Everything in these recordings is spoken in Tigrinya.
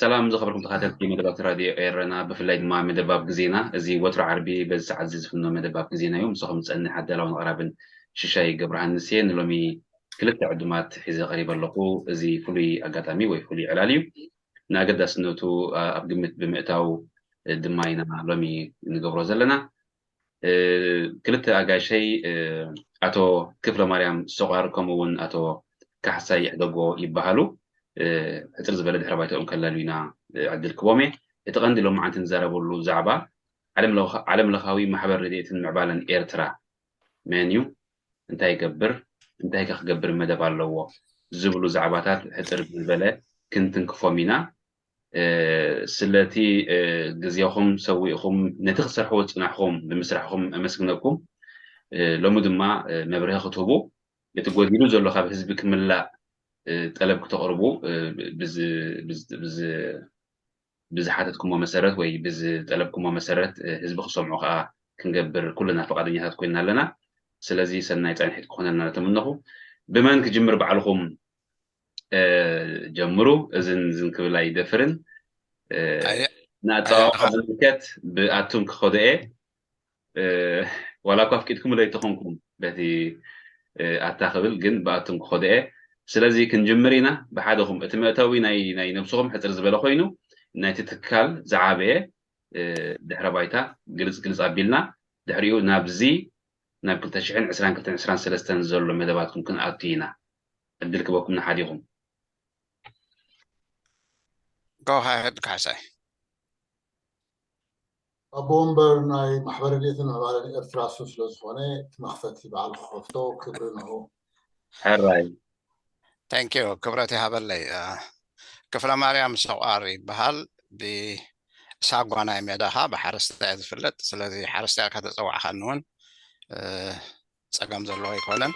ሰላም ዝኸበርኩም ተኸታተልቲ መደባት ራድዮ ኤረና፣ ብፍላይ ድማ መደባብ ግዜና። እዚ ወትሮ ዓርቢ በዚ ሰዓት እዚ ዝፍኖ መደባብ ግዜና እዩ። ምሳኹም ዝጸንሕ ኣዳላውን ኣቕራብን ሽሻይ ገብረሃንስ እየ። ንሎሚ ክልተ ዕዱማት ሒዘ ቀሪበ ኣለኹ። እዚ ፍሉይ ኣጋጣሚ ወይ ፍሉይ ዕላል እዩ። ንኣገዳስነቱ ኣብ ግምት ብምእታው ድማ ኢና ሎሚ ንገብሮ ዘለና። ክልተ ኣጋይሸይ ኣቶ ክፍለ ማርያም ሰቋር ከምኡ እውን ኣቶ ካሕሳይ ይሕደጎ ይበሃሉ። ሕፅር ዝበለ ድሕረ ባይታኦም ከላልዩና ዕድል ክቦም እየ። እቲ ቀንዲ ሎማዓንቲ ንዛረበሉ ዛዕባ ዓለም ለኻዊ ማሕበር ረድኤትን ምዕባለን ኤርትራ መን እዩ፣ እንታይ ይገብር፣ እንታይ ከ ክገብር መደብ ኣለዎ ዝብሉ ዛዕባታት ሕፅር ዝበለ ክንትንክፎም ኢና። ስለቲ ግዜኹም ሰዊእኹም ነቲ ክትሰርሕዎ ዝፅናሕኹም ብምስራሕኹም ኣመስግነኩም። ሎሚ ድማ መብርሂ ክትህቡ፣ እቲ ጎዲሉ ዘሎ ካብ ህዝቢ ክምላእ ጠለብ ክተቕርቡ ብዝሓተትኩሞ መሰረት ወይ ብዝጠለብኩሞ መሰረት ህዝቢ ክሰምዑ ከዓ ክንገብር ኩልና ፈቃደኛታት ኮይና ኣለና። ስለዚ ሰናይ ፃንሒት ክኾነልና ተምነኹ። ብመን ክጅምር ባዕልኹም ጀምሩ። እዝን ዝን ክብል ኣይደፍርን። ንኣፀዋውዓ ዝምልከት ብኣቱም ክኸዶ እየ። ዋላ እኳ ኣፍቂድኩም ለይተኾንኩም በቲ ኣታ ክብል ግን ብኣቱም ክኸዶ እየ። ስለዚ ክንጅምር ኢና ብሓደኹም። እቲ መእተዊ ናይ ናይ ነብስኹም ሕፅር ዝበለ ኮይኑ ናይቲ ትካል ዝዓበየ ድሕረ ባይታ ግልፅ ግልፅ ኣቢልና ድሕሪኡ ናብዚ ናብ ክልተ ሽሕን ዕስራን ክልተን ዕስራን ሰለስተን ዘሎ መደባትኩም ክንኣቱ ኢና። ዕድል ክበኩም ንሓዲኹም። ጎሃድ ካሕሳይ ኣቦ ወንበር ናይ ማሕበር ረድኤትን ምዕባለን ኤርትራ እሱ ስለ ዝኾነ እቲ መኽፈቲ በዓል ክኸፍቶ ክብሪ ንሆ። ሕራይ thank you ክብረት ይሃበለይ። ክፍለ ማርያም ሰቋር ይበሃል። ብሳጓ ናይ ሜዳኻ ብሓረስታይ እየ ዝፍለጥ። ስለዚ ሓረስታይ ኢልካ ተፀዋዕካኒ እውን ፀገም ዘለዎ ኣይኮነን።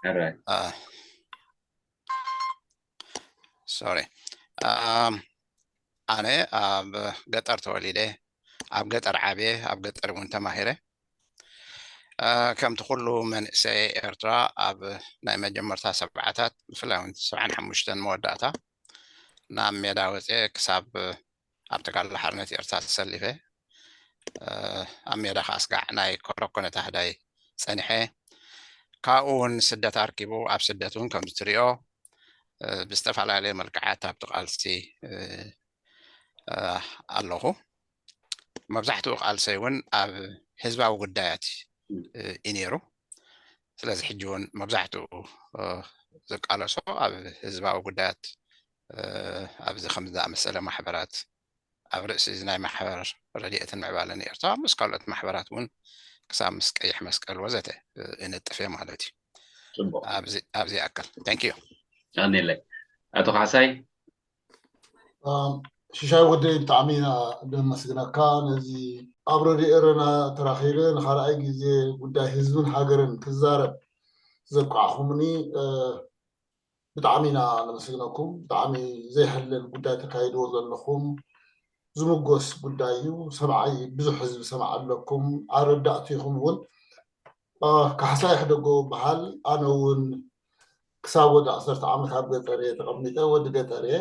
ሕራይ ሶሪ ኣነ ኣብ ገጠር ተወሊደ ኣብ ገጠር ዓብየ ኣብ ገጠር እውን ተማሂረ። ከምቲ ኩሉ መንእሰይ ኤርትራ ኣብ ናይ መጀመርታ ሰብዓታት ብፍላይ እውን ሰብዓን ሓሙሽተን መወዳእታ ናብ ሜዳ ወፅየ ክሳብ ኣብ ተጋድሎ ሓርነት ኤርትራ ተሰሊፈ ኣብ ሜዳ ከዓ ስጋዕ ናይ ኮረኮነ ታህዳይ ፀኒሐ። ካብኡ እውን ስደት ኣርኪቡ ኣብ ስደት እውን ከምዚ ትሪኦ ብዝተፈላለየ መልክዓት ኣብቲ ቃልሲ ኣለኹ። መብዛሕትኡ ቃልሰይ እውን ኣብ ህዝባዊ ጉዳያት እዩ ነይሩ። ስለዚ ሕጂ እውን መብዛሕትኡ ዝቃለሶ ኣብ ህዝባዊ ጉዳያት ኣብዚ ከም ዝኣመሰለ ማሕበራት ኣብ ርእሲ እዚ ናይ ማሕበር ረድኤትን ምዕባለን ኤርትራ ምስ ካልኦት ማሕበራት እውን ክሳብ ምስ ቀይሕ መስቀል ወዘተ እነጥፍ እየ ማለት እዩ። ፅቡቅ ኣብዚ ይኣክል። Thank you። ቀኒለይ ኣቶ ካሕሳይ ሽሻይ ወደይ ብጣዕሚ ኢና ነመስግነካ ነዚ ኣብ ረድዮ ኤረና ተራኺበ ንኻልኣይ ግዜ ጉዳይ ህዝብን ሃገርን ክዛረብ ዘብቃዕኹምኒ ብጣዕሚ ኢና ነመስግነኩም። ብጣዕሚ ዘይሕለል ጉዳይ ተካይድዎ ዘለኹም ዝምጎስ ጉዳይ እዩ። ሰምዓይ ብዙሕ ህዝቢ ሰምዓ ኣለኩም። ኣረዳእቲ ኢኹም እውን። ካሕሳይ ሕደጎ በሃል። ኣነ እውን ክሳብ ወዲ ዓሰርተ ዓመት ኣብ ገጠር እየ ተቐሚጠ። ወዲ ገጠር እየ።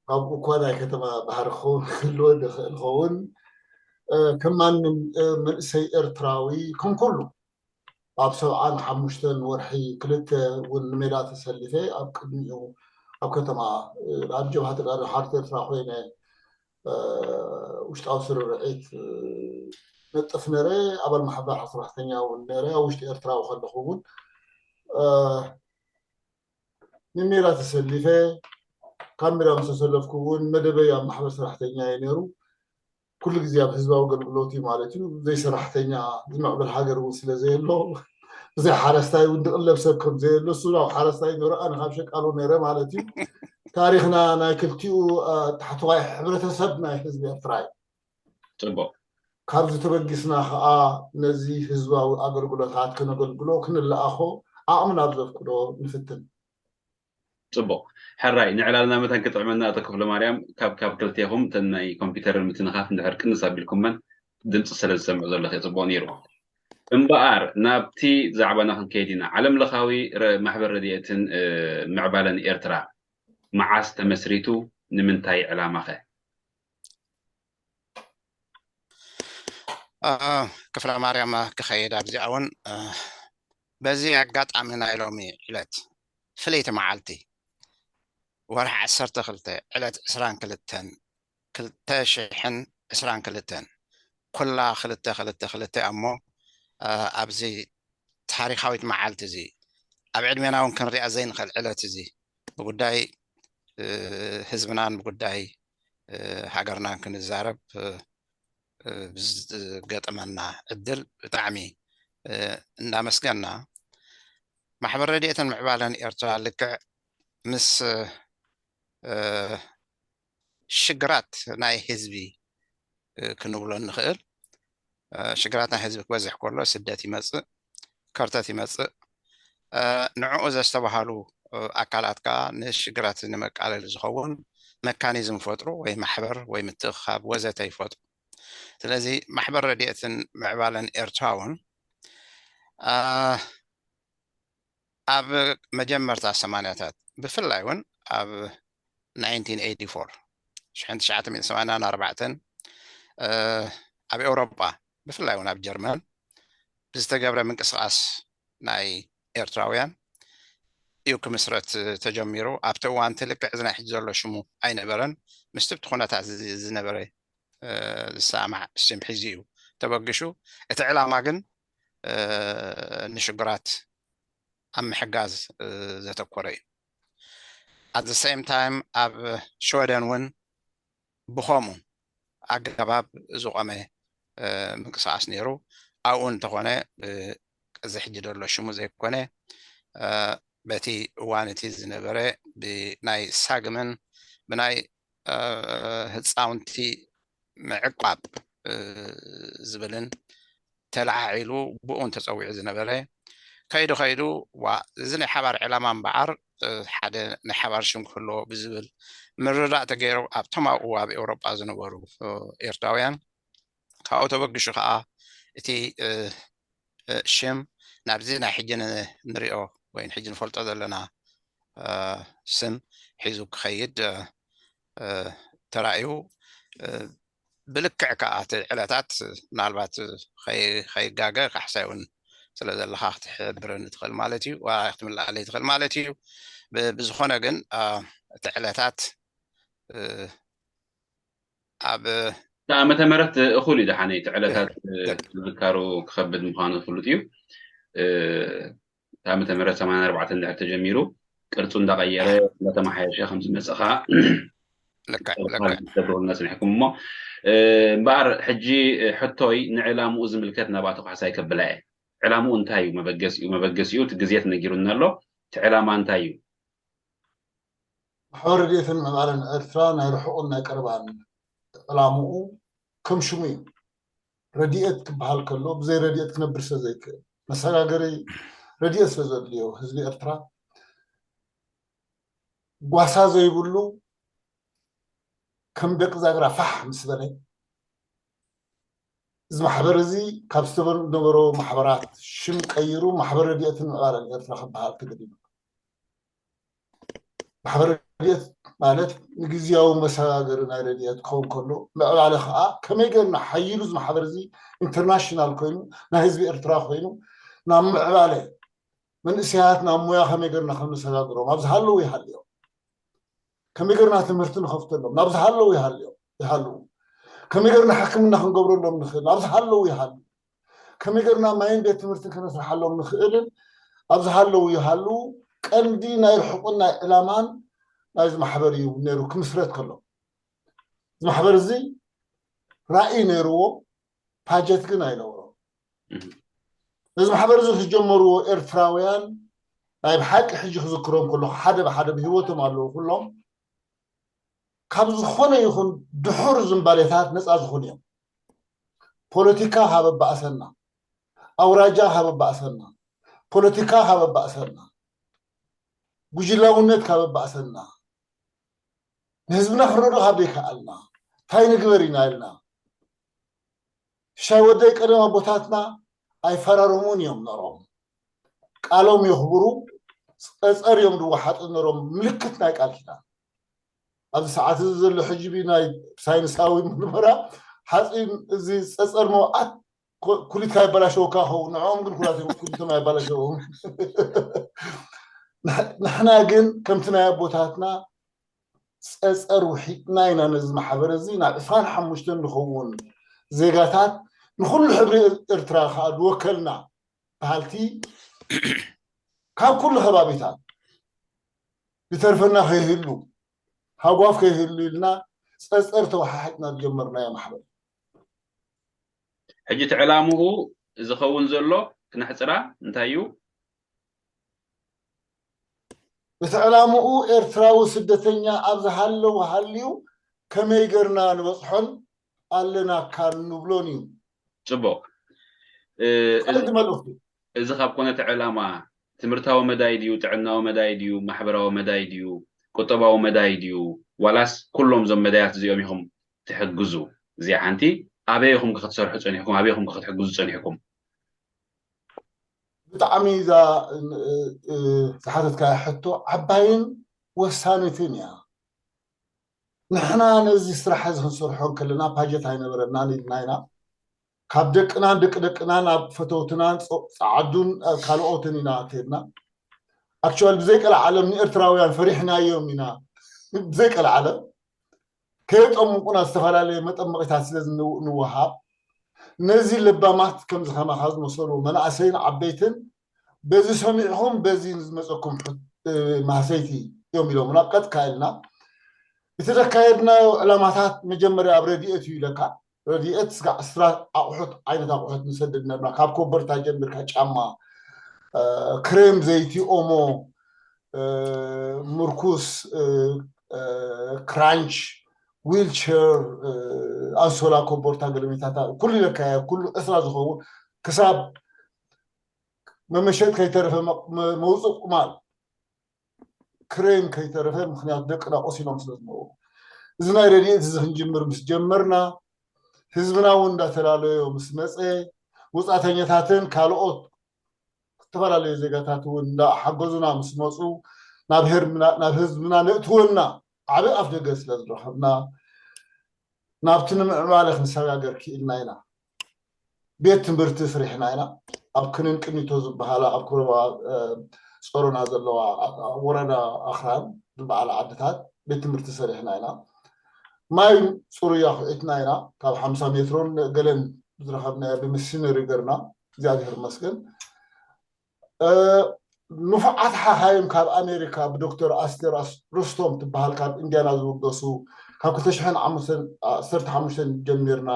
ካብኡ እኳ ናይ ከተማ ባህሪ ክኸውን ክህልወ ዝኽእል ኸውን ከም ማንም መንእሰይ ኤርትራዊ ከም ኩሉ ኣብ ሰብዓን ሓሙሽተን ወርሒ ክልተ እውን ንሜዳ ተሰሊፈ ኣብ ቅድሚኡ ኣብ ከተማ ኣብ ጀብሃ ተጋሩ ሓርት ኤርትራ ኮይነ ውሽጣዊ ስርርዒት ነጥፍ ነረ ኣባል ማሕበር ሰራሕተኛ እውን ነረ ኣብ ውሽጢ ኤርትራዊ ከለኹ እውን ንሜዳ ተሰሊፈ ካብ ሜዳ ምስ ተሰለፍኩ እውን መደበይ ኣብ ማሕበር ሰራሕተኛ እየ ነይሩ ኩሉ ግዜ ኣብ ህዝባዊ ኣገልግሎት እዩ ማለት እዩ። ብዘይ ሰራሕተኛ ዝምዕብል ሃገር እውን ስለ ዘየሎ፣ ብዘይ ሓረስታይ እውን ዝቕለብ ሰብ ከም ዘየሎ፣ እሱ ናብ ሓረስታይ ዶ ረኣ፣ ንካብ ሸቃሎ ነይረ ማለት እዩ። ታሪኽና ናይ ክልቲኡ፣ አ፣ ታሕተዋይ ሕብረተሰብ ናይ ህዝቢ ኤርትራ እዩ። ጽቡቕ። ካብዚ ተበጊስና ከዓ ነዚ ህዝባዊ ኣገልግሎታት ከነገልግሎ፣ ክንለኣኾ ዓቕሚ ናብ ዘፍቅዶ ንፍትን። ጽቡቕ። ሕራይ፣ ንዕላልና መታን ክጥዕመና፣ ኣቶ ክፍለ ማርያም፣ ካብ፣ ካብ ክልቴኹም እተን ናይ ኮምፒውተርን ምትንኻፍ እንድሕር ቅንስ ኣቢልኩመን፣ ድምፂ ስለ ዝሰምዕ ዘለኹ ጽቡቕ ነይሩ። እምበኣር፣ ናብቲ ዛዕባና ክንከይድ ኢና። ዓለም ለኻዊ ረ-፣ ማሕበር ረድኤትን፣ እ፣ ምዕባለን ኤርትራ መዓስ ተመስሪቱ? ንምንታይ ዕላማ ኸ? አ፣ ክፍለ ማርያም ክኸይድ ኣብዚኣ እውን፣ አ፣ በዚ ኣጋጣሚ ናይ ሎሚ ዕለት ፍልይቲ መዓልቲ ወርሒ ዓሰርተ ክልተ ዕለት ዕስራን ክልተን ክልተ ሽሕን ዕስራን ክልተን ኩላ ክልተ ክልተ ክልተ እሞ፣ አ፣ ኣብዚ ታሪኻዊት መዓልቲ እዚ ኣብ ዕድሜና እውን ክንሪኣ ዘይንኽእል ዕለት እዚ ብጉዳይ፣ እ፣ ህዝብናን ብጉዳይ፣ እ፣ ሃገርናን ክንዛረብ፣ እ፣ እ፣ ብዝገጠመና ዕድል ብጣዕሚ፣ እ፣ እንዳመስገና፣ ማሕበር ረድኤትን ምዕባለን ኤርትራ ልክዕ ምስ፣ እ፣ ሽግራት ናይ ህዝቢ፣ እ፣ ክንብሎ እንኽእል፣ እ፣ ሽግራት ናይ ህዝቢ ክበዝሕ ከሎ ስደት ይመጽእ፣ ከርተት ይመጽእ። እ፣ ንዕኡ ዘስተባሃሉ፣ እ፣ ኣካላት ከኣ ንሽግራት ንምቃለል ዝኸውን መካኒዝም ይፈጥሩ፣ ወይ ማሕበር ወይ ምትእኽኻብ ወዘተ ይፈጥሩ። ስለዚ ማሕበር ረድኤትን ምዕባለን ኤርትራ እውን፣ እ፣ ኣብ መጀመርታ ሰማንያታት ብፍላይ እውን ኣብ ናይንቲን ኤይቲ ፎር፣ ሽሕን ትሽዓተ ሚእትን ሰማንያን ኣርባዕተን፣ እ፣ ኣብ ኤውሮጳ ብፍላይ እውን ኣብ ጀርመን ብዝተገብረ ምንቅስቓስ ናይ ኤርትራውያን እዩ ክምስረት ተጀሚሩ። ኣብቲ እዋን እቲ ልክዕ እዚ ናይ ሕጂ ዘሎ ሽሙ ኣይነበረን። ምስቲ ብቲ ኩነታት እዚ ዝነበረ፣ እ፣ ዝሰማማዕ ስም ሒዙ እዩ ተበግሹ። እቲ ዕላማ ግን፣ እ፣ ንሽግራት ኣብ ምሕጋዝ፣ እ፣ ዘተኮረ እዩ። At the same time ኣብ ሽወደን እውን ብኸምኡ ኣገባብ ዝቖመ፣ እ፣ ምንቅስቓስ ነይሩ። ኣብኡ እንተኾነ፣ እ፣ እዚ ሕጂ ዘሎ ሽሙ ዘይኮነ፣ እ፣ በቲ እዋን እቲ ዝነበረ ብናይ ሳግምን ብናይ፣ እ፣ ህፃውንቲ ምዕቋብ፣ እ፣ ዝብልን ተለዓዒሉ ብኡ ተፀዊዑ ዝነበረ፣ ከይዱ ከይዱ፣ ዋ፣ እዚ ናይ ሓባር ዕላማ እምበኣር፣ እ፣ ሓደ ናይ ሓባር ሽም ክህልዎ ብዝብል ምርዳእ ተገይሩ፣ ኣብቶም ኣብኡ ኣብ ኤውሮጳ ዝነበሩ፣ እ፣ ኤርትራውያን ካብኡ ተበግሹ ከዓ እቲ፣ እ፣ እ፣ ሽም ናብዚ ናይ ሕጂ ን-፣ ንሪኦ ወይ ሕጂ ንፈልጦ ዘለና፣ እ፣ ስም ሒዙ ክኸይድ፣ እ፣ እ፣ ተራእዩ። እ፣ ብልክዕ ከዓ እቲ ዕለታት ምናልባት ከይ-፣ ከይጋገ ካሕሳይ እውን ስለ ዘለኻ ክትሕብረኒ ትኽእል ማለት እዩ፣ ዋ፣ ክትምልኣለይ ትኽእል ማለት እዩ። ብ-፣ ብዝኾነ ግን፣ እ፣ እቲ ዕለታት፣ እ፣ ኣብ ዓመተ ምህረት እኹል እዩ ደሓነ፣ እቲ ዕለታት፣ እ፣ ልክ። ምዝካሩ ክኸብድ ምዃኑ ፍሉጥ እዩ። እ፣ እቲ ዓመተ ምህረት ሰማንያ ኣርባዕተ እንድሕር ተጀሚሩ፣ ቅርጹ እንዳቐየረ፣ እንዳተመሓየሸ ከም ዝመጽእ ኸኣ ልክዕ፣ ተብሃሉ ልክዕ። ትገብሩልና ጽኒሕኩም እሞ፣ እ፣ እምበኣር ሕጂ፣ እ፣ ሕቶይ ንዕላምኡ ዝምልከት ናብኣቶ ካሕሳይ ከብላ እየ። ዕላምኡ እንታይ እዩ? መበገሲኡ፣ መበገሲኡ እቲ ግዜ ተነጊሩና ኣሎ። እቲ ዕላማ እንታይ እዩ? ማሕበር ረድኤትን ምዕባለን ኤርትራ ናይ ርሑቕን ናይ ቀረባን ዕላምኡ ከም ሽሙ እዩ። ረድኤት ክበሃል ከሎ ብዘይ ረድኤት ክነብር ስለ ዘይክእል፣ መሰጋገሪ ረድኤት ስለ ዘድልዮ ህዝቢ ኤርትራ ጓሳ ዘይብሉ ከም ደቂ ዛግራ ፋሕ ምስ በለ፣ እዚ ማሕበር እዚ ካብ ዝተበ-፣ ዝነበሮ ማሕበራት ሽም ቀይሩ ማሕበር ረድኤትን ምዕባለን ኤርትራ ክበሃል ተገዲዱ። ማሕበር ረድኤት ማለት ንግዝያዊ መሰጋገሪ ናይ ረድኤት ክኸውን ከሎ፣ ምዕባለ ከዓ ከመይ ጌርና ሓይሉ እዚ ማሕበር እዚ ኢንተርናሽናል ኮይኑ፣ ናይ ህዝቢ ኤርትራ ኮይኑ፣ ናብ ምዕባለ መንእሰያት ናብ ሞያ ከመይ ጌርና ከም ንሰጋግሮም፣ ኣብ ዝሃለዉ ይሃልዮም። ከመይ ጌርና ትምህርቲ ንኸፍተሎም፣ ናብ ዝሃለዉ ይሃልዮም፣ ይሃልዉ። ከመይ ጌርና ሕክምና ክንገብረሎም ንኽእል፣ ናብ ዝሃለዉ ይሃልዉ። ከመይ ጌርና ማይን ቤት ትምህርትን ከነስርሓሎም ንኽእልን፣ ኣብ ዝሃለዉ ይሃልዉ። ቀንዲ ናይ ርሑቕን ናይ ዕላማን ናይዚ ማሕበር እዩ ነይሩ ክምስረት ከሎ። እዚ ማሕበር እዚ ራእይ ነይርዎ፣ ፓጀት ግን ኣይነበሮም። ነዚ ማሕበር እዚ ዝጀመርዎ ኤርትራውያን ናይ ብሓቂ ሕጂ ክዝክሮም ከለኹ ሓደ ብሓደ ብህይወቶም ኣለዉ ኩሎም፣ ካብ ዝኾነ ይኹን ድሑር ዝንባሌታት ነፃ ዝኾኑ እዮም። ፖለቲካ ካብ ኣባእሰና፣ ኣውራጃ ካብ ኣባእሰና፣ ፖለቲካ ካብ ኣባእሰና፣ ጉጅላውነት ካብ ኣባእሰና፣ ንህዝብና ክንረድኦ ካብ ዘይከኣልና እንታይ ንግበር ኢና ኢልና። ሽሻይ ወደይ ቀደም ኣቦታትና ኣይፈራረሙን እዮም ነሮም፣ ቃሎም የኽብሩ፣ ፀፀር እዮም ዝወሓጡ ነሮም። ምልክት ናይ ቃል ኪዳን ኣብዚ ሰዓት እዚ ዘሎ ሕጂ ናይ ሳይንሳዊ ምርመራ ሓፂን እዚ ፀፀር መውዓት ኩሊትካ ይበላሸወካ ኸውን፣ ንዕኦም ግን ኩላቶም ኩሊቶም ኣይበላሸዎም። ንሕና ግን ከምቲ ናይ ኣቦታትና ፀፀር ውሒጥና ኢና ነዚ ማሕበር እዚ ናብ ዕስራን ሓሙሽተን ንኸውን ዜጋታት ንኩሉ ሕብሪ ኤርትራ ከዓ ዝወከልና በሃልቲ ካብ ኩሉ ከባቢታት ዝተርፈና ከይህሉ ሃጓፍ ከይህሉ ኢልና ፀፀር ተወሓሒጥና ዝጀመርናዮ ማሕበር። ሕጂ እቲ ዕላምኡ ዝኸውን ዘሎ ክነሕፅራ እንታይ እዩ? እቲ ዕላምኡ ኤርትራዊ ስደተኛ ኣብ ዝሃለዉ ሃልዩ ከመይ ገርና ንበፅሖን ኣለና ካን ንብሎን እዩ። ፅቡቅ። ቀንዲ መልእኽቱ እዚ ካብ ኮነ እቲ ዕላማ ትምህርታዊ መዳይ ድዩ፣ ጥዕናዊ መዳይ ድዩ፣ ማሕበራዊ መዳይ ድዩ፣ ቁጠባዊ መዳይ ድዩ፣ ዋላስ ኩሎም እዞም መዳያት እዚኦም ኢኹም ትሕግዙ? እዚኣ ሓንቲ። ኣበይ ኢኹም ከ ክትሰርሑ ጸኒሕኩም? ኣበይ ኢኹም ከ ክትሕግዙ ጸኒሕኩም? ብጣዕሚ እዛ ዝሓተትካያ ሕቶ ዓባይን ወሳኒትን እያ። ንሕና ነዚ ስራሕ እዚ ክንሰርሖ ከለና ፓጀት ኣይነበረናን ኢልና ኢና። ካብ ደቅናን ደቂ ደቅናን ኣብ ፈተውትናን ጸዓዱን ካልኦትን ኢና ከድና። ኣክቹዋል ብዘይቀልዓለም ንኤርትራውያን ፈሪሕናዮም ኢና። ብዘይቀልዓለም ከየጠምቁና ዝተፈላለየ መጠመቂታት ስለ ንወሃብ ነዚ ለባማት ከምዚ ከማኻ ዝመሰሉ መናእሰይን ዓበይትን በዚ ሰሚዕኹም በዚ ዝመፀኩም ማህሰይቲ እዮም ኢሎምና። ቀጥካ ኢልና እቲ ዘካየድናዮ ዕላማታት መጀመርያ ኣብ ረድኤት እዩ ኢለካ። ረድኤት ስጋ ዕስራ ኣቑሑት፣ ዓይነት ኣቑሑት ንሰድድ ነርና። ካብ ኮበርታ ጀሚርካ ጫማ፣ ክሬም፣ ዘይቲ፣ ኦሞ፣ ምርኩስ፣ ክራንች፣ ዊልቸር፣ ኣንሶላ፣ ኮቦርታ፣ ገለሜታታ፣ ኩሉ ኢለካዮ፣ ኩሉ ዕስራ ዝኸውን ክሳብ መመሸጥ ከይተረፈ መውፅእ ቁማል ክሬም ከይተረፈ፣ ምክንያቱ ደቅና ቆሲሎም ስለ ዝነበሩ። እዚ ናይ ረድኤት እዚ ክንጅምር ምስ ጀመርና ህዝብና እውን እንዳተላለዮ ምስ መፀ፣ ወፃእተኛታትን ካልኦት ዝተፈላለዩ ዜጋታት እውን እንዳሓገዙና ምስ መፁ ናብ ህዝብና ነእትወና ዓብዪ ኣፍ ደገ ስለ ዝረኸብና ናብቲ ንምዕባለ ክንሰጋገር ክኢልና ኢና። ቤት ትምህርቲ ስሪሕና ኢና። ኣብ ክንን ቅኒቶ ዝበሃላ ኣብ ኮረባ ጾሮና ዘለዋ ወረዳ ኣኽራን ዝበዓላ ዓድታት ቤት ትምህርቲ ሰሪሕና ኢና። ማይ ፅሩያ ኩዒትና ኢና። ካብ ሓምሳ ሜትሮን ገለን ዝረኸብናዮ ብምስነሪ ገርና እግዚኣብሔር ይመስገን። ንፉዓት ሓኻይም ካብ ኣሜሪካ ብዶክተር ኣስቴር ሩስቶም ትበሃል ካብ ኢንዲያና ዝውገሱ ካብ ክልተ ሽሕን ዓሰርተ ሓሙሽተን ጀሚርና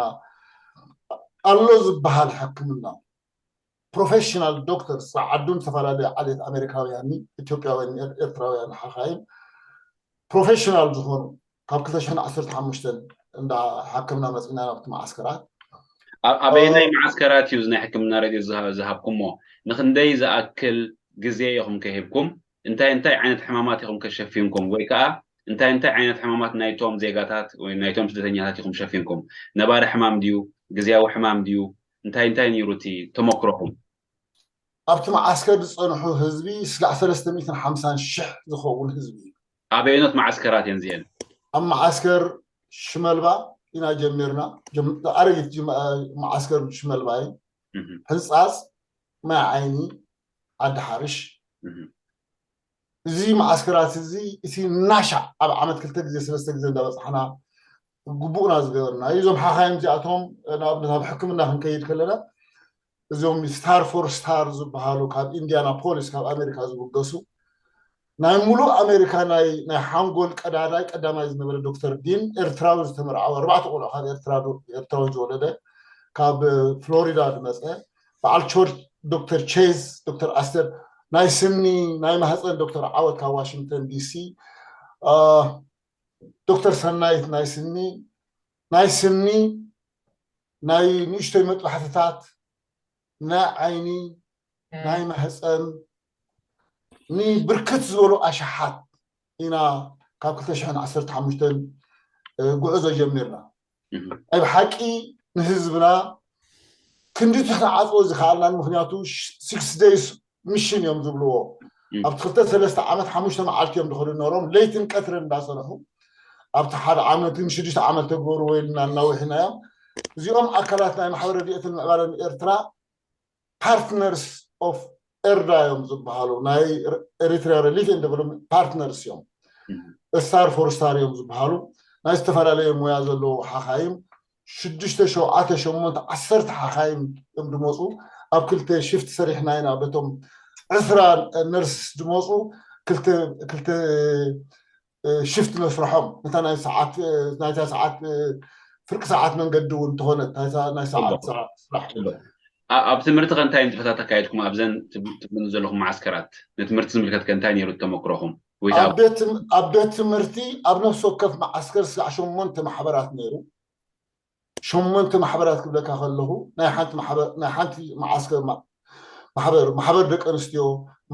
ኣሎ ዝበሃል ሕክምና ፕሮፌሽናል ዶክተር ዓዱን ዝተፈላለዩ ዓሌት ኣሜሪካውያን ኢትዮጵያውያን ኤርትራውያን ሓኻይም ፕሮፌሽናል ዝኾኑ ካብ ክልተ ሽሕን ዓሰርተ ሓሙሽተን እንዳ ሓከምና መፂና ናብቲ መዓስከራት። ኣበየናይ መዓስከራት እዩ ናይ ሕክምና ረድኤት ዝሃብኩሞ? ንክንደይ ዝኣክል ግዜ ኢኹም ከሂብኩም? እንታይ እንታይ ዓይነት ሕማማት ኢኹም ከሸፊንኩም? ወይ ከዓ እንታይ እንታይ ዓይነት ሕማማት ናይቶም ዜጋታት ወይ ናይቶም ስደተኛታት ኢኹም ሸፊንኩም? ነባሪ ሕማም ድዩ? ግዜያዊ ሕማም ድዩ? እንታይ እንታይ ነይሩ እቲ ተመክሮኹም? ኣብቲ መዓስከር ዝፀንሑ ህዝቢ ስጋዕ ሰለስተ ሚእትን ሓምሳን ሽሕ ዝኸውን ህዝቢ እዩ። ኣበየኖት መዓስከራት እየን እዚአን? ኣብ መዓስከር ሽመልባ ኢና ጀሚርና። ኣረጊት መዓስከር ሽመልባ እዩ። ሕንፃፅ፣ ማይ ዓይኒ፣ ዓዲ ሓርሽ። እዚ መዓስከራት እዚ እቲ ናሻዕ ኣብ ዓመት ክልተ ግዜ ሰለስተ ግዜ እንዳበፃሕና ግቡእና ዝገበርና እዩ። እዞም ሓኻይም እዚኣቶም ንኣብነት ኣብ ሕክምና ክንከይድ ከለና እዞም ስታር ፎር ስታር ዝበሃሉ ካብ ኢንዲያና ፖሊስ ካብ ኣሜሪካ ዝብገሱ ናይ ሙሉእ ኣሜሪካ ናይ ናይ ሓንጎል ቀዳዳይ ቀዳማይ ዝነበረ ዶክተር ዲን ኤርትራዊ ዝተመርዓወ ኣርባዕተ ቆልዑ ካብ ኤርትራ ዶ- ኤርትራዊ ዝወለደ ካብ ፍሎሪዳ ዝመፀ በዓል ቾርች ዶክተር ቼዝ ዶክተር ኣስተር ናይ ስኒ ናይ ማህፀን ዶክተር ዓወት ካብ ዋሽንግተን ዲሲ ዶክተር ሰናይት ናይ ስኒ ናይ ስኒ ናይ ንእሽቶይ መጥባሕትታት ናይ ዓይኒ ናይ ማህፀን ንብርክት ዝበሉ ኣሽሓት ኢና ካብ ክልተ ሽሕን ዓሰርተ ሓሙሽተን ጉዕዞ ጀሚርና ናይ ብሓቂ ንህዝብና ክንዲ ክነዓፅቦ ዝከኣልናን ምክንያቱ six days mission እዮም ዝብልዎ ኣብቲ ክልተ ሰለስተ ዓመት ሓሙሽተ መዓልቲ እዮም ዝኸዱ ነሮም ለይትን ቀትርን እንዳሰርሑ ኣብቲ ሓደ ዓመት ንሽዱሽተ ዓመት ተግበሩ ወይልና እናውሒናዮም እዚኦም ኣካላት ናይ ማሕበር ረድኤትን ምዕባለን ኤርትራ partners of ERDA እዮም ዝበሃሉ ናይ Eritrea Relief and Development Partners እዮም star for star እዮም ዝበሃሉ ናይ ዝተፈላለየ ሙያ ዘለዉ ሓኻይም ሽዱሽተ ሸውዓተ ሸሞንተ ዓሰርተ ሓኻይም እዮም ዝመፁ ኣብ ክልተ ሽፍት ሰሪሕና ኢና በቶም ዕስራ ነርስ ዝመፁ ክልተ ክልተ ሽፍት መስርሖም ነታ ናይ ሰዓት ናይታ ሰዓት ፍርቂ ሰዓት መንገዲ እውን እንተኾነት ናይ ሰዓት ስራሕ ኣብ ትምህርቲ ከ እንታይ ንጥፈታት ኣካየድኩም ኣብዘን ትብሉ ዘለኹም መዓስከራት ንትምህርቲ ዝምልከት ከ እንታይ ነይሩ ተመክሮኹም ወይ ኣብ ቤት ትምህርቲ ኣብ ነፍሲ ወከፍ መዓስከር ስጋዕ ሸሞንተ ማሕበራት ነይሩ ሸሞንተ ማሕበራት ክብለካ ከለኹ ናይ ሓንቲ ናይ ሓንቲ መዓስከር ማሕበር ማሕበር ደቂ ኣንስትዮ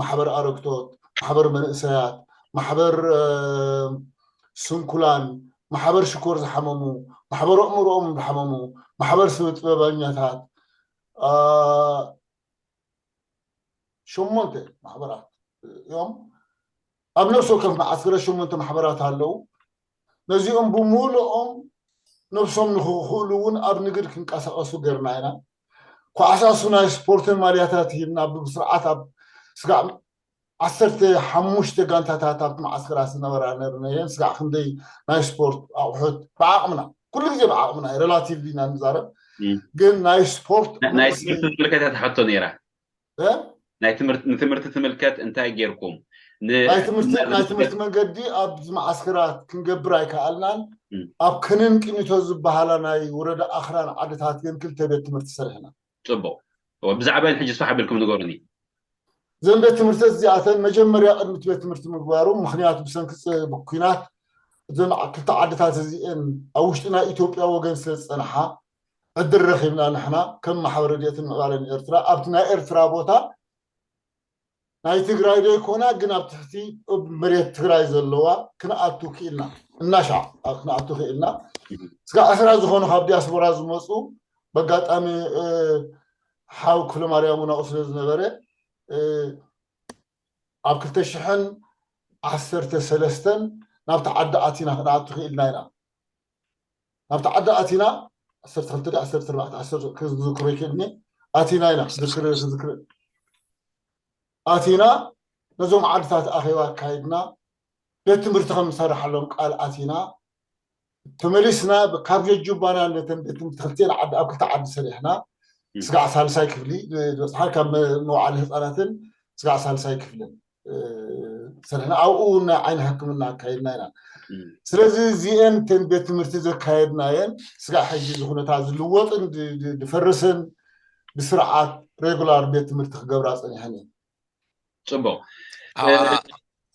ማሕበር ኣረግቶት ማሕበር መንእሰያት ማሕበር ስንኩላን ማሕበር ሽኮር ዝሓመሙ ማሕበር ኣእምሮኦም ዝሓመሙ ማሕበር ስነ ጥበበኛታት ሸሞንተ ማሕበራት እዮም ኣብ ነፍሲ ወከፍ መዓስከረ ሸሞንተ ማሕበራት ኣለዉ ነዚኦም ብምሉኦም ነብሶም ንክኽእሉ እውን ኣብ ንግድ ክንቀሳቀሱ ገርና ኢና ኳዕሳሱ ናይ ስፖርትን ማልያታት ሂብና ብስርዓት ኣብ ስጋዕ ዓሰርተ ሓሙሽተ ጋንታታት ኣብቲ መዓስከራት ዝነበራ ነርነየን ስጋዕ ክንደይ ናይ ስፖርት ኣቑሑት ብዓቕምና ኩሉ ግዜ ብዓቕምና ዩ ሬላቲቭሊ ኢና ንዛረብ ግን ናይ ስፖርት ናይ ትምህርቲ ዝምልከት እያ ትሓቶ ነይራ ንትምህርቲ ትምልከት እንታይ ጌርኩም ናይ ትምህርቲ መንገዲ ኣብዚ መዓስከራት ክንገብር ኣይከኣልናን ኣብ ከነን ቅኒቶ ዝበሃላ ናይ ወረዳ ኣኽራን ዓድታት ግን ክልተ ቤት ትምህርቲ ሰሪሕና ፅቡቅ ብዛዕባን ሕጂ ስፋሕ ኣቢልኩም ንገሩኒ እዘን ቤት ትምህርቲ እዚኣተን መጀመርያ ቅድሚ ቤት ትምህርቲ ምግባሩ ምክንያቱ ብሰንኪ ኩናት እዘን ክልተ ዓድታት እዚአን ኣብ ውሽጢ ናይ ኢትዮጵያ ወገን ስለ ዝፀንሓ ዕድል ረኺብና ንሕና ከም ማሕበር ረድኤትን ምዕባለን ኤርትራ ኣብቲ ናይ ኤርትራ ቦታ ናይ ትግራይ ዶ ይኮና ግን ኣብ ትሕቲ መሬት ትግራይ ዘለዋ ክንኣቱ ክኢልና እናሻዕ ክንኣቱ ክኢልና እስካ ዕስራ ዝኾኑ ካብ ዲያስፖራ ዝመፁ በጋጣሚ ሓው ክፍለ ማርያም ናብኡ ስለ ዝነበረ ኣብ ክልተ ሽሕን ዓሰርተ ሰለስተን ናብቲ ዓዲ ኣቲና ክንኣቱ ክኢልና ኢና ናብቲ ዓዲ ኣቲና ዓሰርተ ክልተ ዓሰርተ ኣርባዕተ ክዝክሮ ይክእልኒ ኣቲና ኢና ክዝክር ክዝክር ኣቲና ነዞም ዓድታት ኣኼባ ኣካይድና ቤት ትምህርቲ ከም ንሰርሓሎም ቃል ኣቲና ተመሊስና ካብ ጀጁባና ነተን ቤት ትምህርቲ ክልቴን ዓዲ ኣብ ክልተ ዓዲ ሰሪሕና ስጋዕ ሳልሳይ ክፍሊ ዝበፅሓ ካብ መዋዕለ ህፃናትን ስጋዕ ሳልሳይ ክፍልን ሰሪሕና ኣብኡ ናይ ዓይኒ ሕክምና ኣካይድና ኢና ስለዚ እዚአን ተን ቤት ትምህርቲ ዘካየድናየን ስጋዕ ሕጂ እዚ ኩነታት ዝልወጥን ዝፈርስን ብስርዓት ሬጉላር ቤት ትምህርቲ ክገብራ ፀኒሐን እየን ፅቡቅ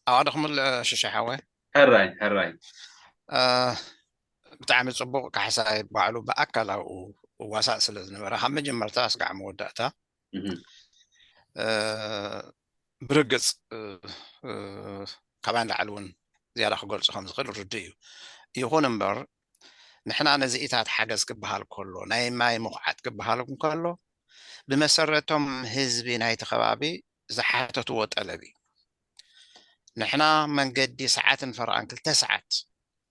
ኣዋደ ክምል ሽሻ ሓወ ሕራይ ሕራይ ብጣዕሚ ፅቡቅ ካሕሳይ ባዕሉ ብኣካል ኣብኡ ዋሳእ ስለ ዝነበረ ካብ መጀመርታ ስጋዕ መወዳእታ ብርግፅ ካባይ ንላዕሊ እውን ዝያዳ ክገልፁ ከም ዝኽእል ርድእ እዩ ይኹን እምበር ንሕና ነዚኢታት ሓገዝ ክበሃል ከሎ ናይ ማይ ምኹዓት ክበሃል ከሎ ብመሰረቶም ህዝቢ ናይቲ ከባቢ ዝሓተትዎ ጠለብ እዩ ንሕና መንገዲ ሰዓትን ፈረቓን ክልተ ሰዓት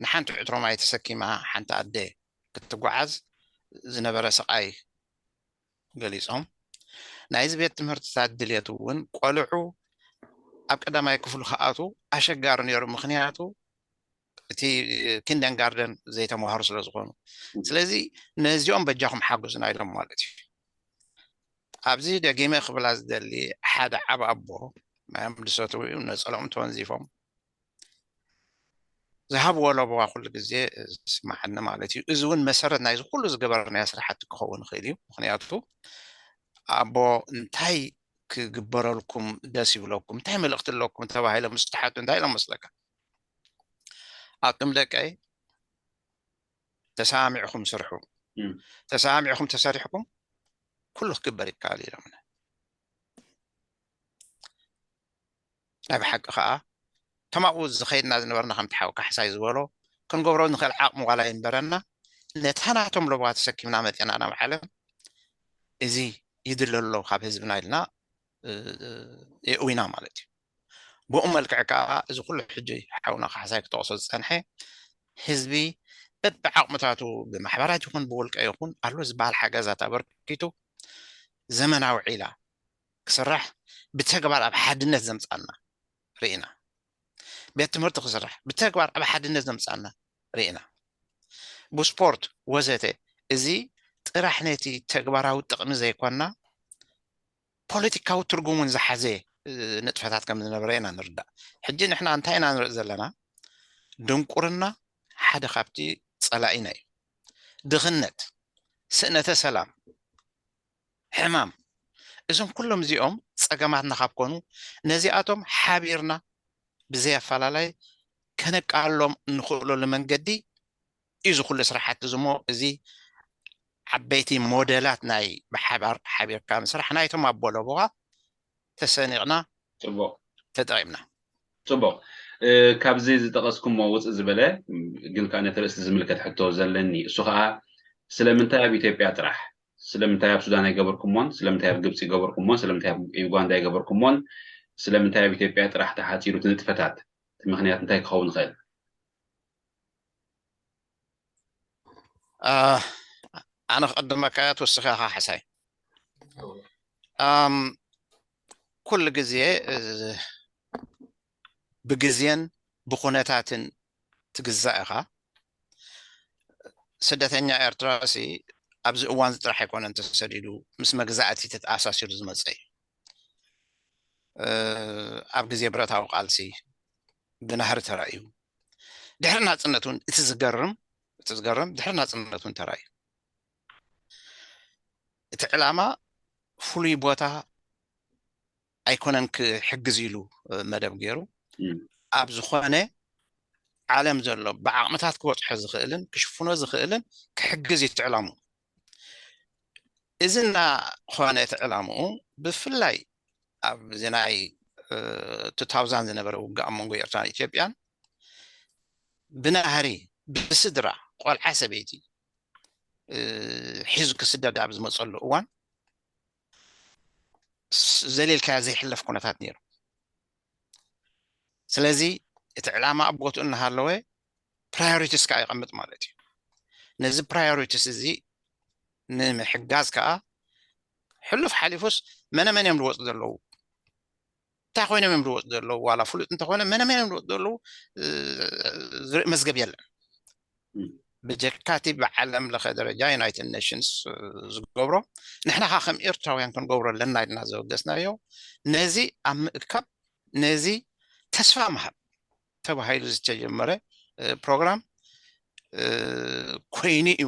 ንሓንቲ ዕትሮ ማይ ተሰኪማ ሓንቲ ኣደ ክትጓዓዝ ዝነበረ ስቓይ ገሊፆም ናይዚ ቤት ትምህርትታት ድልየት እውን ቆልዑ ኣብ ቀዳማይ ክፍሉ ክኣቱ ኣሸጋሪ ነይሩ ምክንያቱ እቲ ኪንደንጋርደን ዘይተማሃሩ ስለ ዝኾኑ ስለዚ ነዚኦም በጃኹም ሓግዙና ኢሎም ማለት እዩ ኣብዚ ደጊመ ክብላ ዝደሊ ሓደ ዓብ ኣቦ ማዮም ዝሰትዉ እዩ፣ ነፀሎም ተወንዚፎም ዝሃብዎ ለበዋ ኩሉ ግዜ ዝስማዓኒ ማለት እዩ። እዚ እውን መሰረት ናይዚ ኩሉ ዝገበርናዮ ስራሕቲ ክኸውን ይኽእል እዩ። ምክንያቱ ኣቦ እንታይ ክግበረልኩም ደስ ይብለኩም፣ እንታይ መልእኽቲ ኣለኩም ተባሂሎም ምስ ተሓቱ እንታይ ኢሎም መስለካ? ኣቱም ደቀይ ተሰማሚዕኹም ስርሑ፣ ተሰማሚዕኹም ተሰሪሕኩም ኩሉ ክግበር ይከኣል ኢሎም። ናይ ብሓቂ ከዓ እቶም ኣብኡ ዝኸይድና ዝነበርና ከምቲ ሓው ካሕሳይ ዝበሎ ክንገብሮ ንኽእል ዓቕሚ ዋላ ይንበረና፣ ነታ ናቶም ለበዋ ተሰኪምና መፂና ናብ ዓለም እዚ ይድለ ኣሎ ካብ ህዝብና ኢልና የእዊና ማለት እዩ። ብኡ መልክዕ ከዓ እዚ ኩሉ ሕጂ ሓውና ካሕሳይ ክጠቕሶ ዝፀንሐ ህዝቢ በብዓቕምታቱ ብማሕበራት ይኹን ብውልቀ ይኹን ኣሎ ዝበሃል ሓገዛት ኣበርኪቱ ዘመናዊ ዒላ ክስራሕ ብተግባር ኣብ ሓድነት ዘምፃና ርኢና። ቤት ትምህርቲ ክስራሕ ብተግባር ኣብ ሓድነት ዘምፃና ርኢና። ብስፖርት ወዘተ እዚ ጥራሕ ነቲ ተግባራዊ ጥቕሚ ዘይኮና ፖለቲካዊ ትርጉሙን ዝሓዘ ንጥፈታት ከም ዝነበረ ኢና ንርዳእ። ሕጂ ንሕና እንታይ ኢና ንርኢ ዘለና? ድንቁርና ሓደ ካብቲ ፀላኢና እዩ። ድኽነት፣ ስእነተ ሰላም፣ ሕማም፣ እዞም ኩሎም እዚኦም ፀገማትና ካብ ኮኑ ነዚኣቶም ሓቢርና ብዘይ ኣፈላላይ ከነቃልሎም እንኽእለሉ መንገዲ እዩ እዚ ኩሉ ስራሕቲ እዚ እሞ እዚ ዓበይቲ ሞዴላት ናይ ብሓባር ሓቢርካ ምስራሕ ናይቶም ኣቦ ለበዋ ተሰኒቕና ፅቡቕ ተጠቒምና። ፅቡቕ። ካብዚ ዝጠቐስኩሞ ውፅእ ዝበለ ግን ከዓ ነቲ ርእስቲ ዝምልከት ሕቶ ዘለኒ፣ እሱ ከዓ ስለምንታይ ኣብ ኢትዮጵያ ጥራሕ፣ ስለምንታይ ኣብ ሱዳን ኣይገበርኩሞን፣ ስለምንታይ ኣብ ግብፂ ይገበርኩሞን፣ ስለምንታይ ኣብ ዩጋንዳ ኣይገበርኩሞን፣ ስለምንታይ ኣብ ኢትዮጵያ ጥራሕ ተሓፂሩ እቲ ንጥፈታት? እቲ ምክንያት እንታይ ክኸውን ይኽእል? ኣነ ክቐድመካ እያ ትወስኺ ኢኻ ሓሳይ። ኩሉ ግዜ ብግዜን ብኩነታትን ትግዛእ ኢኻ። ስደተኛ ኤርትራ ሲ ኣብዚ እዋን እዚ ጥራሕ ኣይኮነን ተሰዲዱ፣ ምስ መግዛእቲ ተተኣሳሲሩ ዝመፀ እዩ። ኣብ ግዜ ብረታዊ ቃልሲ ብናህሪ ተራእዩ። ድሕሪ ናፅነት እውን እቲ ዝገርም እቲ ዝገርም ድሕሪ ናፅነት እውን ተራእዩ። እቲ ዕላማ ፍሉይ ቦታ ኣይኮነን ክሕግዝ ኢሉ መደብ ገይሩ ኣብ ዝኾነ ዓለም ዘሎ ብዓቕምታት ክበፅሖ ዝኽእልን ክሽፍኖ ዝኽእልን ክሕግዝ እዩ እቲ ዕላምኡ። እዚ እናኾነ እቲ ዕላምኡ ብፍላይ ኣብዚ ናይ ቱ ታውዛንድ ዝነበረ ውግእ ኣብ መንጎ ኤርትራን ኢትዮጵያን ብናህሪ ብስድራ ቆልዓ ሰበይቲ ሒዙ ክስደድ ኣብ ዝመፀሉ እዋን ዘሊልካዮ ዘይሕለፍ ኩነታት ነይሩ። ስለዚ እቲ ዕላማ ኣብ ቦትኡ እናሃለወ ፕራዮሪቲስ ከዓ ይቐምጥ ማለት እዩ። ነዚ ፕራዮሪቲስ እዚ ንምሕጋዝ ከዓ ሕሉፍ ሓሊፉስ መነመን እዮም ዝወፁ ዘለዉ፣ እንታይ ኮይኖም እዮም ዝወፁ ዘለዉ፣ ዋላ ፍሉጥ እንተኾነ መነመን እዮም ዝወፁ ዘለዉ ዝርኢ መዝገብ የለን። ብጀካቲ ብዓለም ለኸ ደረጃ ዩናይትድ ኔሽንስ ዝገብሮ ንሕና ከዓ ከም ኤርትራውያን ክንገብሮ ኣለና ኢልና ዘወገስናዮ ነዚ ኣብ ምእካብ ነዚ ተስፋ ምሃብ ተባሂሉ ዝተጀመረ ፕሮግራም ኮይኑ እዩ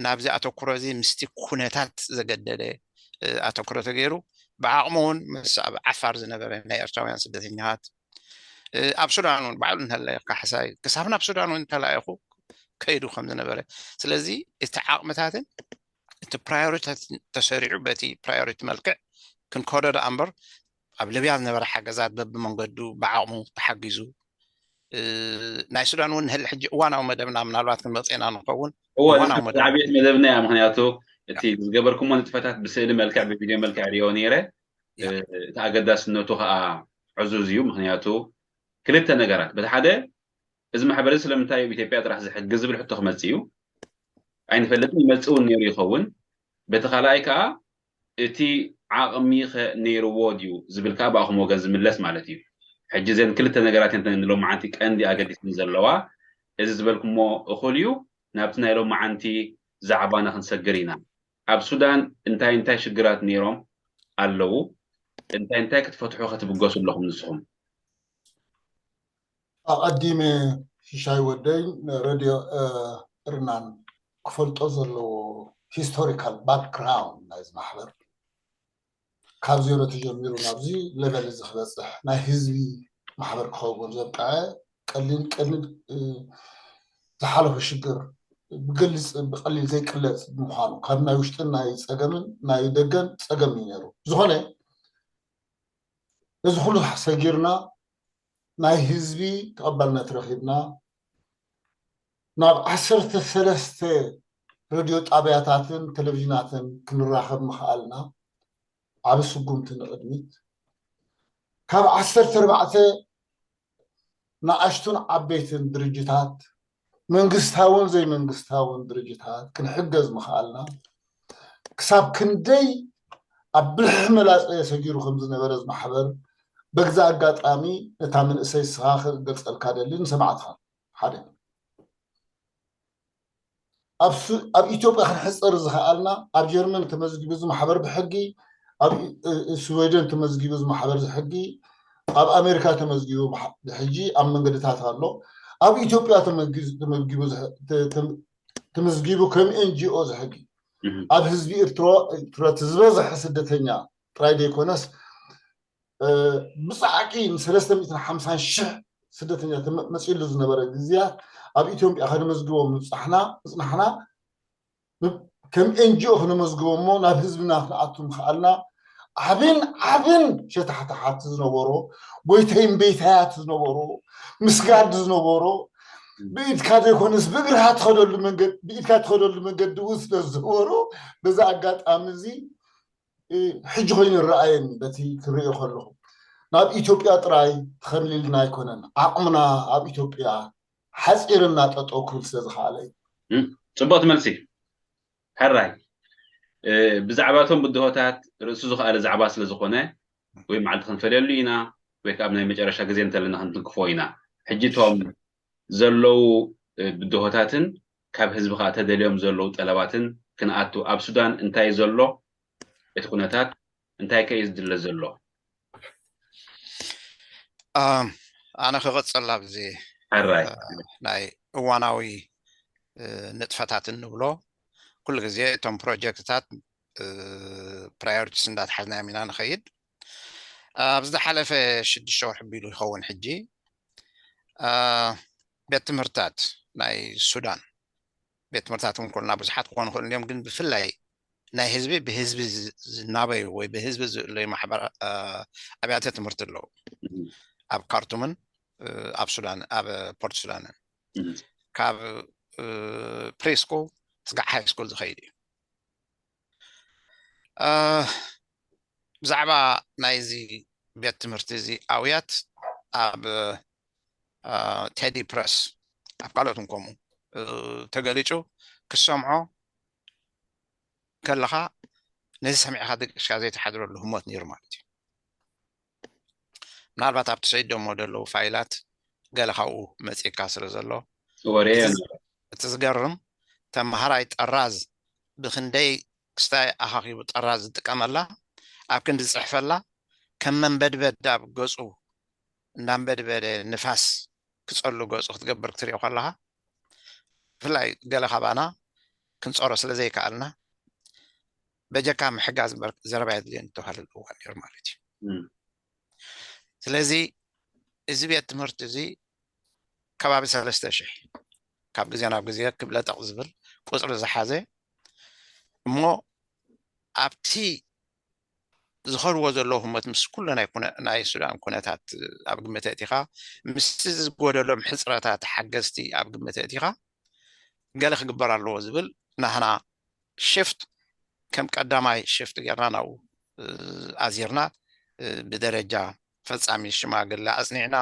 ናብዚ ኣተኩሮ እዚ ምስቲ ኩነታት ዘገደደ ኣተኩሮ ተገይሩ። ብዓቕሙ እውን ምስ ኣብ ዓፋር ዝነበረ ናይ ኤርትራውያን ስደተኛታት ኣብ ሱዳን እውን ባዕሉ እንተለካ ሕሳይ ክሳብ ናብ ሱዳን እውን እንተላኢኹ ከይዱ ከም ዝነበረ፣ ስለዚ እቲ ዓቕምታትን እቲ ፕራዮሪታት ተሰሪዑ በቲ ፕራዮሪቲ መልክዕ ክንከዶ ደኣ እምበር ኣብ ሊብያ ዝነበረ ሓገዛት በብመንገዱ ብዓቕሙ ተሓጊዙ ናይ ሱዳን እውን ንህሊ ሕጂ እዋናዊ መደብና ምናልባት ክንመፅእና ንኸውን። እዋናዊ መደብ ዓብየት መደብና እያ። ምክንያቱ እቲ ዝገበርኩሞ ንጥፈታት ብስእሊ መልክዕ ብቪድዮ መልክዕ ሪኦ ነይረ። እቲ ኣገዳስነቱ ከዓ ዕዙዝ እዩ። ምክንያቱ ክልተ ነገራት፣ በቲ ሓደ እዚ ማሕበር እዚ ስለምንታይ ኣብ ኢትዮጵያ ጥራሕ ዝሕግዝ ዝብል ሕቶ ክመፅእ እዩ። ኣይንፈልጥን፣ ይመፅእ እውን ነይሩ ይኸውን። በቲ ካልኣይ ከዓ እቲ ዓቕሚ ኸ ነይርዎ ድዩ ዝብል ከዓ ብኣኹም ወገን ዝምለስ ማለት እዩ። ሕጂ እዘን ክልተ ነገራት እየን ንሎማዓንቲ ቀንዲ ኣገዲስን ዘለዋ። እዚ ዝበልኩሞ እኹል እዩ። ናብቲ ናይ ሎማዓንቲ ዛዕባና ክንሰግር ኢና። ኣብ ሱዳን እንታይ እንታይ ሽግራት ነይሮም ኣለዉ? እንታይ እንታይ ክትፈትሑ ክትብገሱ ኣለኹም ንስኹም? ኣቐዲመ ሽሻይ ወደይ ንረድዮ ርናን ክፈልጦ ዘለዎ ሂስቶሪካል ባክግራውንድ ናይዚ ማሕበር ካብ ዜሮ ተጀሚሩ ናብዚ ሌቨል እዚ ክበፅሕ ናይ ህዝቢ ማሕበር ክኸውን ዘብቀዐ ቀሊል ቀሊል ዝሓለፉ ሽግር ብግልፂ ብቀሊል ዘይቅለፅ ብምዃኑ ካብ ናይ ውሽጥን ናይ ፀገምን ናይ ደገን ፀገም እዩ ነይሩ። ዝኾነ እዚ ኩሉ ሰጊርና ናይ ህዝቢ ተቐባልነት ረኺብና ናብ ዓሰርተ ሰለስተ ሬድዮ ጣብያታትን ቴሌቪዥናትን ክንራኸብ ምኽኣልና ዓብ ስጉምቲ ንቕድሚት። ካብ ዓሰርተ ኣርባዕተ ንኣሽቱን ዓበይትን ድርጅታት መንግስታውን ዘይመንግስታውን ድርጅታት ክንሕገዝ ምኽኣልና። ክሳብ ክንደይ ኣብ ብልሒ መላፀ ሰጊሩ ከም ዝነበረ እዚ ማሕበር በግዛ ኣጋጣሚ ነታ መንእሰይ ስኻ ክገልፀልካ ደሊ ንሰማዕትኻ ሓደ ኣብ ኢትዮጵያ ክንሕፀር ዝኸኣልና ኣብ ጀርመን ተመዝጊቡ እዚ ማሕበር ብሕጊ ኣብ ስወደን ተመዝጊቡ እዚ ማሕበር እዚ ሕጊ ኣብ ኣሜሪካ ተመዝጊቡ ሕጂ ኣብ መንገድታት ኣሎ። ኣብ ኢትዮጵያ ተመዝጊቡ ከም ኤንጂኦ ዝሕጊ ኣብ ህዝቢ ኤርትራ ዝበዝሐ ስደተኛ ጥራይ ዘይኮነስ ብፃዕቂ ን ሰለስተ ሚእትን ሓምሳን ሽሕ ስደተኛ መፂሉ ዝነበረ ግዜያት ኣብ ኢትዮጵያ ከነመዝግቦም ምብፃሕና ምፅናሕና ከም ኤንጂኦ ክነመዝግቦ እሞ ናብ ህዝብና ክንኣቱ ምኽኣልና ዓብን ዓብን ሸታሕታሓት ዝነበሮ ጎይተይን ቤታያት ዝነበሮ ምስጋድ ዝነበሮ ብኢድካ ዘይኮነስ ብእግርካ ትኸደሉ መንገዲ ብኢድካ ትኸደሉ መንገዲ እውን ስለ ዝነበሮ በዚ ኣጋጣሚ እዚ ሕጂ ኮይኑ ይረኣየኒ በቲ ክርእዮ ከለኹ ናብ ኢትዮጵያ ጥራይ ተኸልልና ኣይኮነን ዓቕምና ኣብ ኢትዮጵያ ሓፂርና ጠጠው ክብል ስለ ዝኸኣለ እዩ። ፅቡቅ መልሲ ሕራይ ብዛዕባ እቶም ብድሆታት ርእሱ ዝኸኣለ ዛዕባ ስለ ዝኾነ ወይ መዓልቲ ክንፈልየሉ ኢና ወይ ከዓ ኣብ ናይ መጨረሻ ግዜ እንተለና ክንትንክፎ ኢና። ሕጂ እቶም ዘለዉ ብድሆታትን ካብ ህዝቢ ከዓ ተደልዮም ዘለዉ ጠለባትን ክንኣቱ ኣብ ሱዳን እንታይ ዘሎ እቲ ኩነታት እንታይ ከ እዩ ዝድለ ዘሎ? ኣነ ክቕፅል ኣብዚ ናይ እዋናዊ ንጥፈታት እንብሎ ኩሉ ግዜ እቶም ፕሮጀክትታት ፕራዮሪቲስ እንዳተሓዝናዮም ኢና ንኸይድ። ኣብ ዝሓለፈ ሽዱሽተ ወርሒ ቢሉ ይኸውን ሕጂ ቤት ትምህርታት ናይ ሱዳን ቤት ትምህርታት እውን ኮልና ብዙሓት ክኾኑ ክእሉ እዮም ግን ብፍላይ ናይ ህዝቢ ብህዝቢ ዝናበዩ ወይ ብህዝቢ ዝእለዩ ማሕበር ኣብያተ ትምህርቲ ኣለዉ ኣብ ካርቱምን ኣብ ሱዳን ኣብ ፖርት ሱዳንን ካብ ፕሪስኩል ስጋዕ ሃይ ስኩል ዝኸይድ እዩ ብዛዕባ ናይዚ ቤት ትምህርቲ እዚ ኣውያት ኣብ ቴዲ ፕረስ ኣብ ካልኦት እውን ከምኡ ተገሊፁ ክትሰምዖ ከለኻ ነዚ ሰሚዕኻ ደቂስካ ዘይተሓድረሉ ህሞት ነይሩ ማለት እዩ ምናልባት ኣብቲ ሰይዶሞ ዘለዉ ፋይላት ገለ ካብኡ መፂእካ ስለ ዘሎ ወሬ እቲ ዝገርም ተመሃራይ ጠራዝ ብክንደይ ክስታይ ኣኻኺቡ ጠራዝ ዝጥቀመላ ኣብ ክንዲ ዝፅሕፈላ ከም መንበድበድ ኣብ ገፁ እንዳንበድበደ ንፋስ ክፀሉ ገፁ ክትገብር ክትሪኦ ከለካ ብፍላይ ገለ ካባና ክንፀሮ ስለ ዘይከኣልና በጀካ ምሕጋዝ እምበር ዘረባ የድልየን ዝተባሃለሉ እዋን ነይሩ ማለት እዩ ስለዚ እዚ ቤት ትምህርቲ እዚ ከባቢ ሰለስተ ሽሕ ካብ ግዜ ናብ ግዜ ክብለጠቕ ዝብል ቁፅሪ ዝሓዘ እሞ ኣብቲ ዝኸድዎ ዘለዉ ህሞት ምስ ኩሉ ናይ ኩነ- ናይ ሱዳን ኩነታት ኣብ ግምት ኣእቲኻ ምስቲ ዝጎደሎም ሕፅረታት ሓገዝቲ ኣብ ግምት ኣእቲኻ ገለ ክግበር ኣለዎ ዝብል ናህና ሽፍት ከም ቀዳማይ ሽፍት ጌርና ናብኡ ኣዚርና ብደረጃ ፈፃሚ ሽማግለ ኣፅኒዕና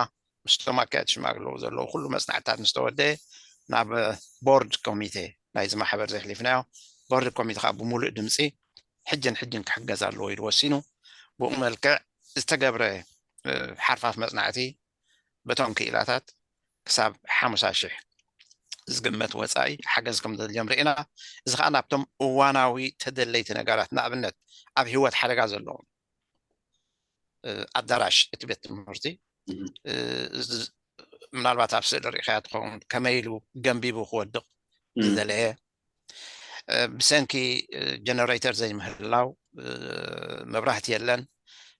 ምስቶም ኣካየድቲ ሽማግለ ዘለዉ ኩሉ መፅናዕትታት ምስ ተወደአ ናብ ቦርድ ኮሚቴ ናይዚ ማሕበር ዘሕሊፍናዮ ቦርድ ኮሚቴ ከዓ ብምሉእ ድምፂ ሕጅን ሕጅን ክሕገዝ ኣለዎ ኢሉ ወሲኑ ብኡ መልክዕ ዝተገብረ ሓርፋፍ መፅናዕቲ በቶም ክኢላታት ክሳብ ሓሙሳ ሽሕ ዝግመት ወፃኢ ሓገዝ ከም ዘድልዮም ርኢና እዚ ከዓ ናብቶም እዋናዊ ተደለይቲ ነገራት ንኣብነት ኣብ ህይወት ሓደጋ ዘለዎም ኣዳራሽ እቲ ቤት ትምህርቲ ምናልባት ኣብ ስእሊ ርኢኻያ ትኸውን ከመይ ኢሉ ገንቢቡ ክወድቕ ዝደለየ ብሰንኪ ጀነሬተር ዘይምህላው መብራህቲ የለን።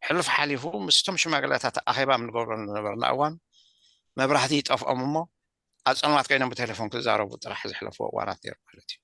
ሕሉፍ ሓሊፉ ምስቶም ሽማግለታት ኣኼባ ንገብረሉ ዝነበርና እዋን መብራህቲ ይጠፍኦም እሞ ኣብ ፀልማት ኮይኖም ብቴሌፎን ክዛረቡ ጥራሕ ዘሕለፍዎ እዋናት ነይሩ ማለት እዩ።